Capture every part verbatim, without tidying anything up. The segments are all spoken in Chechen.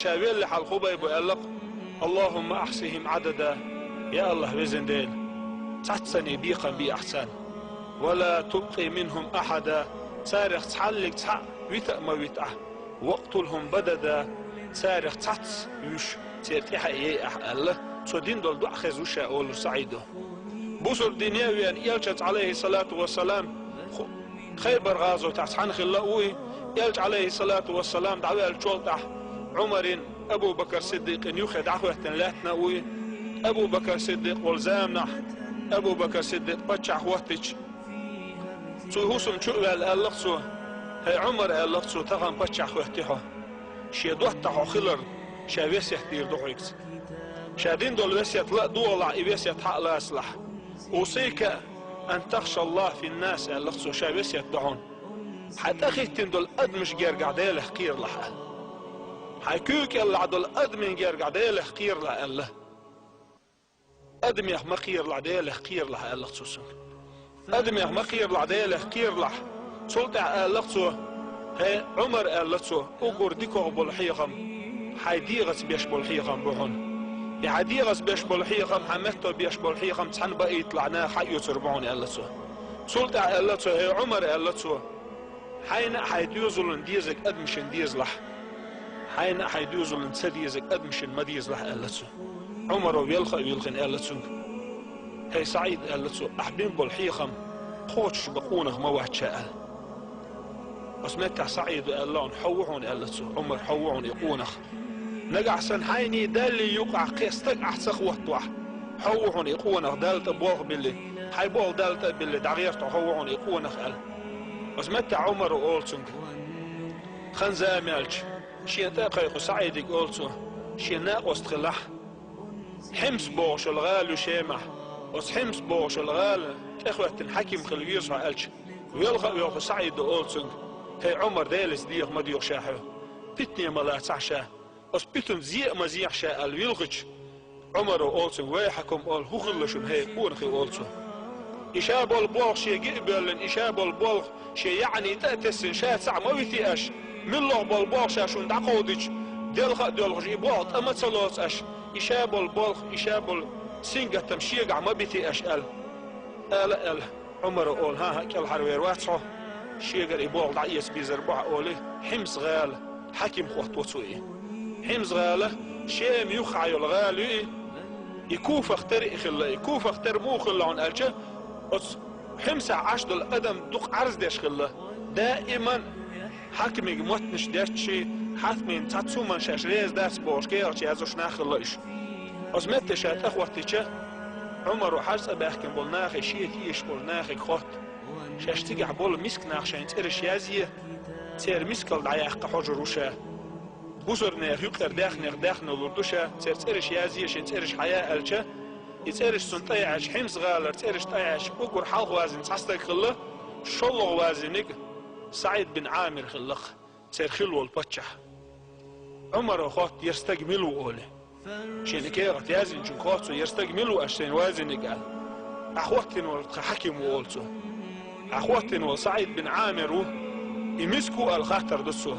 ша велли хьал Хубайба аьлла-кх: «Аллахумма ахьсихим Ӏадада». Я АллахӀ, везан Дела, цхьаццанна бекхам бе ахь царна. «Ва ла тубкъи минхум ахьада». Царех цхьаллиг цхьаъ вита а ма вита ахь. «Вакътулхум бадада». Царех цхьацца вуьйш, церан тӀаьхьа а яй ахь аьлла, цо дина долу доӀа хезна ву ша олура СаӀида. Бусалба дине а веана, Элчанца, Ӏалайхиссалату вассалам, ху-, Хайбар гӀазотехь цхьаьна хилла а ву и. Элча, Ӏалайхиссалату вассалам, дӀаваьллачул тӀаьхьа Ӏумарин, Абу Бакар Сиддикъин юххе дӀахӀоьттина лаьттина а ву и. Абу Бакар Сиддикъ волу заманахь, Абу Бакар Сиддикъ паччахь хӀоттича, цу хӀусам чу а ваьлла аьлла-кх цо: «ХӀей Ӏумар, — аьлла-кх цо, — тахана паччахь хӀоьттина хьо. Шен доттагӀа хьо хиларна, ша весет дийр ду хьоьгахь. Ша дина долу весет ла а догӀалахь, и весет хьа а лацалахь. Усика ан тахша Аллаха финнас, — аьлла-кх цо, — ша весет до хьуна. Хьайн тӀехӀиттина долу адамашна гергахь Делах кхералахь», — аьлла. «Хьайн куьйга кӀелахь долу адамийн гергахь Делах кхералахь», — аьлла. «Адамех ма кхералахь, Делах кхералахь», — аьлла-кх цо цуьнга. «Адамех ма кхералахь, Делах кхералахь». Цул тӀаьхьа аьлла-кх цо: «ХӀей Ӏумар, — аьлла цо, — уггар дикогӀа болу хьехам хьайн дегӀаца беш болу хьехам бу хьуна. И хьайн дегӀаца беш болу хьехам, хьан метто беш болу хьехам цхьаьна баийталахь, наха хьаоьцур бу хьуна», — аьлла цо. Цул тӀаьхьа аьлла цо: «ХӀей Ӏумар, — аьлла цо, — хьайна а хьайн доьзална дезарг адамашна дезалахь. Хьайна а хьайн доьзална ца дезарг адамашна ма дезалахь», — аьлла цо. Ӏумаро велха а вилхина аьлла цуьнга: «ХӀей СаӀид, — аьлла цо, — ахь бина болу хьехам кхочуш бан къонах ма вац ша», — аьлла. Оцу меттехь СаӀида аьлла: «Хьо ву хьуна, — аьлла цо, — Ӏумар, хьо ву хьуна и къонах. Нагахь санна хьайнийн Даллий юкъахь кхин стаг ахь ца хӀоттавахь, хьо ву хьуна и къонах, Далла тӀе болх а билли, хьайн болх Далла тӀе а билли, дӀагӀерта хьо, хьо ву хьуна и къонах», — аьлла. Оцу меттехь Ӏумаро олу цуьнга: «Хан-зама яьлча, шена тӀе а кхайкхо СаӀиде олу цо, шен накъост хилахь, Хьимс бохуш йолу гӀала ю Шемахь. Оцу Хьимс бохуш йолу гӀала тӀехӀоьттина хьаькам хила веза хьо», — аьлча, велха а воьлхуш СаӀида олу цуьнга: «ХӀей Ӏумар, Делаца деха ма доьху ша хьоьга. Питане ма лацахь ша. Оцу питанца зе а ма зехьа ша», — аьлла вилхича, Ӏумаро олу цуьнга: «Вайхьакум, — олу, — хӀун хилла шуна, хӀей къонахий?» — олу цо. «И ша болу болх шен гиъ а боьллина, и ша болу болх шен яӀни тӀе а тесна, ша цхьаъ ма витий аш. МуьлххагӀа болу болх ша шуна дӀакховдича, делха а доьлхуш, и болх тӀе ма ца лоцу аш. И ша болу болх, и ша болу сингаттам шегахь ма битий аш», — аьлла. Ала а аьлла, Ӏумаро олу: «ХӀан-хӀа, кӀелхьарвер вац хьо. Шегара и болх дӀаэца безар бу хьан», — олий, Хьимс-гӀала хьаькам хӀоттаво цо и. Хьимс-гӀала Шема юххехь йолу гӀала ю и. И Куфах тера а хилла, и Куфах тера муха хилла хьуна аьлча, оцу Хьимсехь Ӏаш долу адам дукха Ӏарз деш хилла. Даиман хьаькамийн меттанаш детташ, хьаькамийн цхьацца хӀуманна шаьш реза дац бохуш, кехаташ яздеш нах хилла уьш. Оцу метте ша тӀехӀоттича, Ӏумаро хьажа цӀа баьхкина болу нахе, шен тешаш болу нахе хотту: «Шаьш цигахь болу миска нах шайн цӀераш язъе, церан мискалла дӀаяккха хьожур ву ша. Бусалба нехан юкъара даьхнех даьхна лур ду ша, церан цӀераш язъе, шайн цӀераш хьая», — аьлча, и цӀераш цунна тӀе а Ӏаьш, Хьимс-гӀалара цӀераш тӀе а Ӏаьш, уггар хьалха вазийна цхьа стаг хилла, шолгӀа вазийнарг СаӀид бин Ӏамир хилла-кх, церан хилла волу паччахь. Ӏумаро хотту: «ХӀара стаг мила ву?» — олий. Шена кехат яздинчуьнга хотту цо: «ХӀара стаг мила ву аша сайна вазийнарг?» — аьлла. «Ахь хӀоттийна волу тхан хьаькам ву», — олу цо. «Ахь хӀоттийна волу СаӀид бин Ӏамир ву. И миска ву?» — аьлла хаттар ду цо.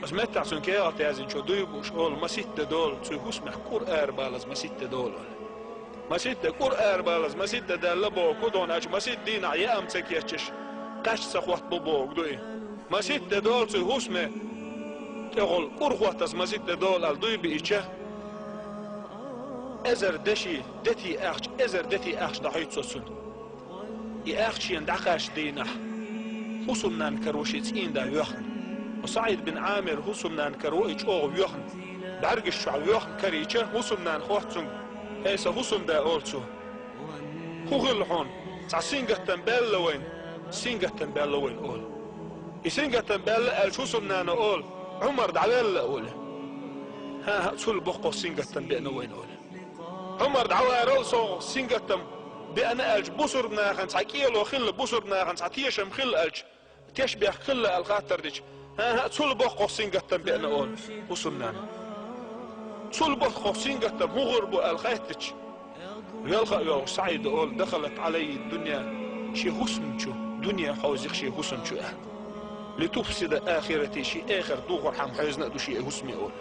Оцу меттехь цуьнан кехат яздинчо дуй бууш олу: «Масийтта де долу, цуьнан хӀусамехь кӀур арабалаза масийтта де долу», — олу. Масийтта де, кӀур арабалаза масийтта де даьлла бохург хӀун ду аьлча, масийтта дийнахь яа-м ца кечъеш, кхаьчча ца хӀоттабо бохург ду и. Масийтта де долу цуьнан хӀусаме тӀехула кӀур хӀоттаза масийтта де долу», — аьлла дуй биъча, эзар деши, дети ахча, эзар дети ахча дӀахьуьйту цо цунна. И ахча шена дӀакхаьчча дийнахь, хӀусамнана каро шен цӀийнда воьхна. Ва СаӀид бин Ӏамир хӀусамнана каро и чӀогӀа воьхна. БӀаьргаш чохь воьхна карийча, хӀусамнана хотту цуьнга: «ХӀей, сан хӀусамда», — олу цо. «ХӀун хилла хьуна? Цхьа сингаттам баьлла вайна?» «Сингаттам баьлла вайна», — олу. «И сингаттам баьлла», — аьлча, хӀусамнана олу: «Ӏумар дӀаваьлла», — олу. «ХӀан-хӀа, цул боккхагӀа сингаттам беана вайна», — олу. «Ӏумар дӀаварал сов сингаттам беана», — аьлча, бусурба нахана цхьа кӀело хилла, бусурба нахана цхьа тешам хилла аьлча, тешнабехк хилла аьлла хаттар дича: «ХӀан-хӀа, цул боккхагӀа сингаттам беана», — олу хӀусамнана. «Цул боккхагӀа сингаттам хӀун гӀур бу?» — аьлла хаттар дича, велха а воьлхуш СаӀида олу: «Дахалат Ӏалаййа дунья», шен хӀусамчу дуьне хьовзийх шен хӀусамчу аьлла. «Литуфсида ахирати», шен эхарт духархьама хьевзина а ду шен и хӀусаме олу.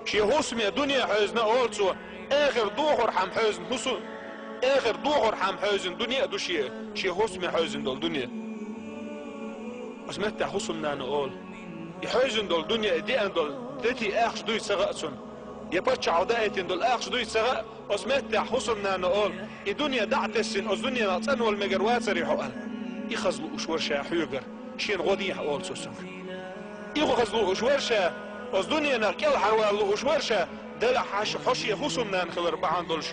Шен хӀусаме дуне хьевзина, олу цо, эхар дохорхьама хьевзина хӀусу-, эхар дохорхьама хьевзина дуне а ду шен, шен хӀусаме хьевзина долу дуне. Оцу меттехь хӀусамнана олу: «И хьевзина долу дуне, и деана долу дети ахча дуй ца хаьа цунна, я паччахьо даийтина долу ахча дуй ца хаьа». Оцу меттехь хӀусамнана олу: «И дуне дӀа а тесна, оцу дуьненах цӀанвала мегар вацара хьо», — аьлла. И хаза лууш вара ша хьоьгара, шена гӀо дехьа, олу цо цуьнга. И хаза лууш вара ша, оцу дуьненах кӀелхьарвала лууш вара ша, делахь хьо шен хӀусамнана хилар бахьана долуш,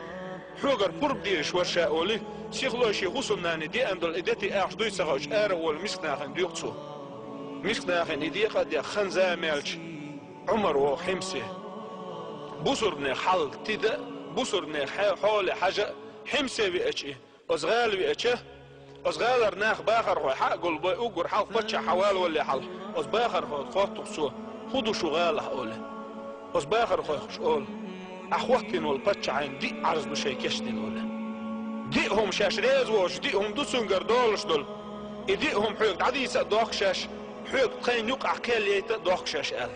хьоьгара пурба дезаш вара ша, олий, сихлой шен хӀусамнана деана долу и дети ахча дуй ца хаьа, ара а волу мисканахана доьху цо. Мисканахана и декъа а дехна, хан-зама яьлча, Ӏумар воху Хьимсе. Бусурбанех хьал тида а, бусурбанех хье-, хьоле хьажа а Хьимсе веача и, оцу гӀала веача, оцу гӀалара нах, бахархой хьа а гулбой, уггар хьалха паччахь хьавалавалале хьалха, оцу бахархойга хоттуш цо: «ХӀун ду шу гӀалахь?» — олий. Оцу бахархойх уьш олу: «Ахь хӀоттийна волу паччахьан диъ Ӏарз ду шайн кечдина», — олий. «Диъ хӀума шаьш реза воцуш, диъ хӀума ду цуьнгара долуш долу. И диъ хӀума хьоьга дӀадийца а дохку шаьш, хьоьга тхайна юкъахь кхел яйта а дохку шаьш», — аьлла.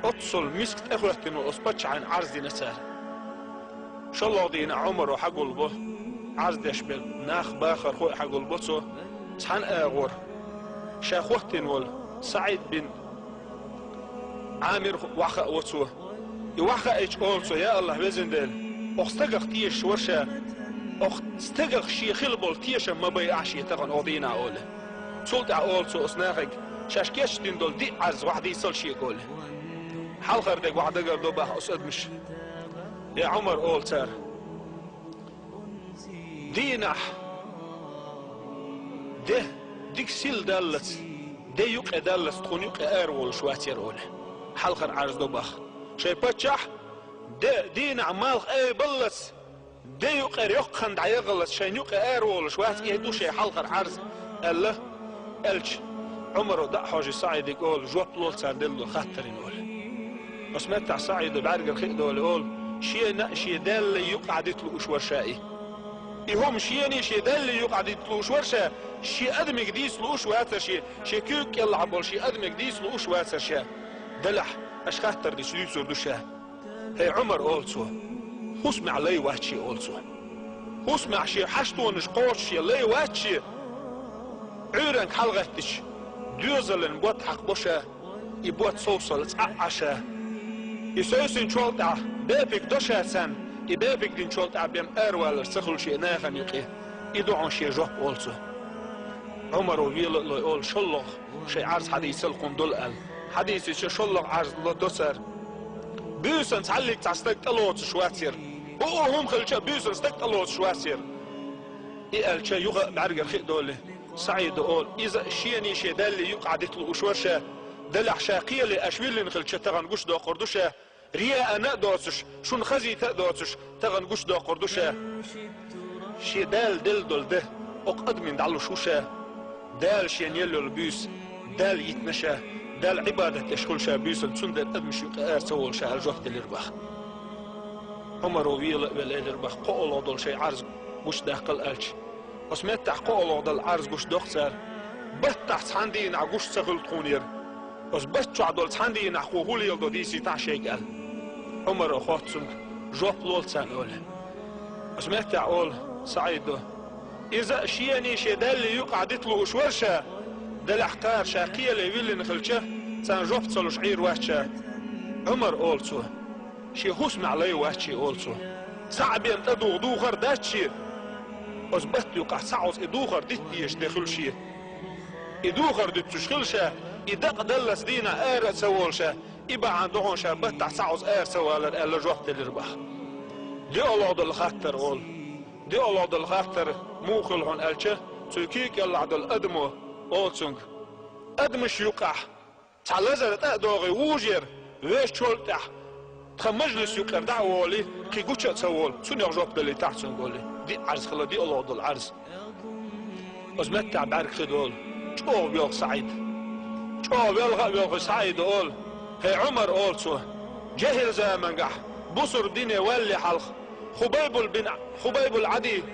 Оццул миска тӀехӀоьттина волу оцу паччахьан Ӏарз дина цара. ШолгӀа дийнахь Ӏумаро хьагулбо, Ӏарз деш берг нах, бахархой а хьагулбо цо, цхьана агӀор ша хӀоттийна волу СаӀид бин Ӏамир вахахао цо. И вахахаийча олу цо: «Я АллахӀ, Везан Дела, окху стагах тешаш вара ша, окху стагах шен хила болу тешам ма байъахь шен тахана окху дийнахь», — олий. Цул тӀаьхьа олу цо оцу нахе: «Шаьш кечдина долу диъ Ӏарз вахьа дийцал шега», — олий. Хьалхара дерг вахьа дагардо боху оцу адамаша. «Я Ӏумар, — олу цара, — дийнахь де дика сила даллалц, де юкъе даллалц тхуна юкъе араволуш вацара», — олий. Хьалхара Ӏарз до боху: «Шайн паччахь де дийнахь малх айбаллалц, де юкъера йоккха хан дӀаягӀаллалц шайна юкъе араволуш вац, и ду шайн хьалхара Ӏарз», — аьлла. Аьлча, Ӏумаро дӀа а хьожий СаӀиде олу: «Жоп лол цара делла долу хаттарна», — олий. Оцу меттехь СаӀида бӀаьргара хи а долий олу: «Шена а, шен Далла юкъахь дита лууш вара ша и. И хӀума шена а, шен Далла юкъахь дита лууш вара ша, шен адамига дийца лууш вацара ша, шен куьйга кӀелахь болу шен адамига дийца лууш вацара ша. Делахь, аша хаттар дича дуьйцур ду ша». «ХӀей, Ӏумар, — олу цо, — хӀусамехь лай вац шен», — олу цо. «ХӀусамехь шен хьаштонаш кхочуш шен лай вац шен. Ӏуьйранга хьалагӀеттича, доьзалан бод хьакхабо ша, и бод совсалла цкъа а Ӏа ша. И совсинчул тӀаьхьа бепиг до ша царна, и бепиг динчул тӀаьхьа бен аравалар ца хуьлу шен нахана юкъе. И ду хьуна шен жоп», — олу цо. Ӏумаро вела а лой олу: «ШоллагӀа шайн Ӏарз хьадийцал кхунна долу», — аьлла. Хьадийцича, шоллагӀа Ӏарз ло до цара. Буьйсанна цхьаллиг цхьа стаг тӀелоцуш вацара. ХӀуъу хӀума хилча а, буьйсанна стаг тӀелоцуш вацара. И аьлча, юха а бӀаьргара хи а долий, СаӀида олу: «Иза а шена а, шен Далла юкъахь дита лууш вара ша. Делахь, ша кхеле аша виллина хилча, тахана гучудоккхур ду ша. Рияъна а доцуш, шуна хазийта а доцуш, тахана гучудоккхур ду ша. Шен Дала делла долу де окху адамийн дӀалуш ву ша. Дала шена елла йолу буьйса Далла йитина ша, Далла Ӏибадат деш хуьлу ша буьйсанна, цундела адамаш юкъа ара ца волу ша», — аьлла жоп делира боху. Ӏумаро вела а велла элира боху: «КхоалгӀа долу шайн Ӏарз гучудаккхал», — аьлча. Оцу меттехь кхоалгӀа долу Ӏарз гучудоккху цара. Баттахь цхьана дийнахь гуш ца хуьлу тхуна яра. Оцу батта чохь долу цхьана дийнахь кхо хӀун леладо дийцийтахьа шайга аьлла. Ӏумаро хотту цуьнга: «Жоп лол царна», — олий. Оцу меттехь олу СаӀидо: «Иза а шена а, шен Далла юкъахь дита лууш вара ша, делахь кхара ша кхеле виллина хилча, царна жоп ца луш Ӏийр вац ша». «Ӏумар, — олу цо, — шен хӀусамехь лай вац шен, — олу цо, — цхьаъ бен тӀедугӀу духар дац шен. Оцу батта юкъахь цхьаъ оцу и духар дита дезаш де хуьлу шен. И духар дуьтуш хила ша, и дакъа даллалц дийнахь ара а ца волу ша, и бахьана ду хьуна ша баттахь цхьаъ оцу ара ца валар», — аьлла жоп делира боху. ДиъалгӀа долу хаттар олу. ДиъалгӀа долу хаттар муха хуьлу хьуна аьлча, цуьнан куьйга кӀелахь долу адамо олу цуьнга: «Адамаш юкъахь цхьа лазар тӀе а догӀий вужу яра, вешачул тӀаьхьа тхан мажлис юкъара дӀа а волий, кхин гуча а ца волу, цунах жоп далийтахьа цуьнга», — олий. Диъ Ӏарз хилла, диъалгӀа долу Ӏарз. Оцу меттехь бӀаьрг хи долу, чӀогӀа воьлху СаӀид. ЧӀогӀа велха а воьлхуш СаӀида олу: «ХӀей, Ӏумар, — олу цо, — жехӀил замангахь, бусурба дине валале хьалха, Хубайбул бин, Хубайбул Ӏади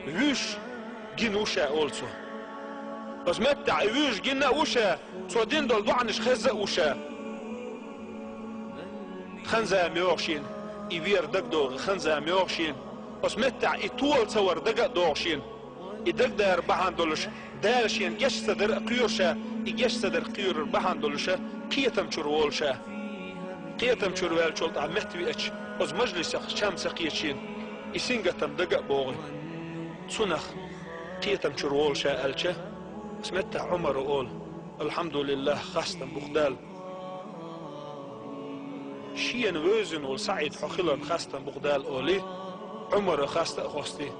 вуьйш гина ву ша», — олу цо. «Оцу меттехь и вуьйш гина а ву ша, цо дина долу доӀанаш хезна а ву ша». Хан-зама йогӀу шена, и вер дагадогӀий хан-зама йогӀу шена. Оцу меттехь и тола ца вар дага а догӀу шена. И дагадер бахьана долуш, Дала шена гечдар а кхоьру ша, и гечдар кхоьрур бахьана долуша кхетам чуьра волу ша. Кхетам чуьра ваьллачул тӀаьхьа метта веача, оцу мажлисах чам ца кхета шена, и сингаттам дага а богӀий. Цунах кхетам чуьра волу ша аьлча, оцу меттехь Ӏумара олу: «Алхьамдулиллах, хастам бу-кх Далла». Шена вевзина волу СаӀид хьо хиларна хастам бу-кх Далла олий, Ӏумара хаста а хьостий.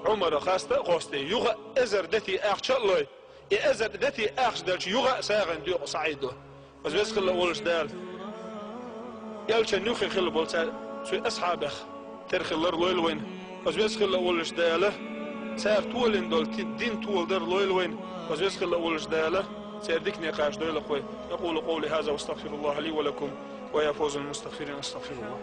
Ӏумара хаста а хьостий, юха а эзар дети ахча а лой, и эзар дети ахча делча юха а сагӀина доькъу СаӀидо. Оцу веза хилла волуш Дала. Элчан юххе хилла болу цара цуьнан асхьабех тера хилар лойла вайна. Оцу веза хилла волуш Дала, цара толийна долу ти-, дин толадар лойла вайна. Оцу веза хилла волуш Дала, церан дикане кхачадойла-кх вай. أقول قولي هذا وأستغفر الله لي ولكم، ويا فوز المستغفرين، أستغفر الله.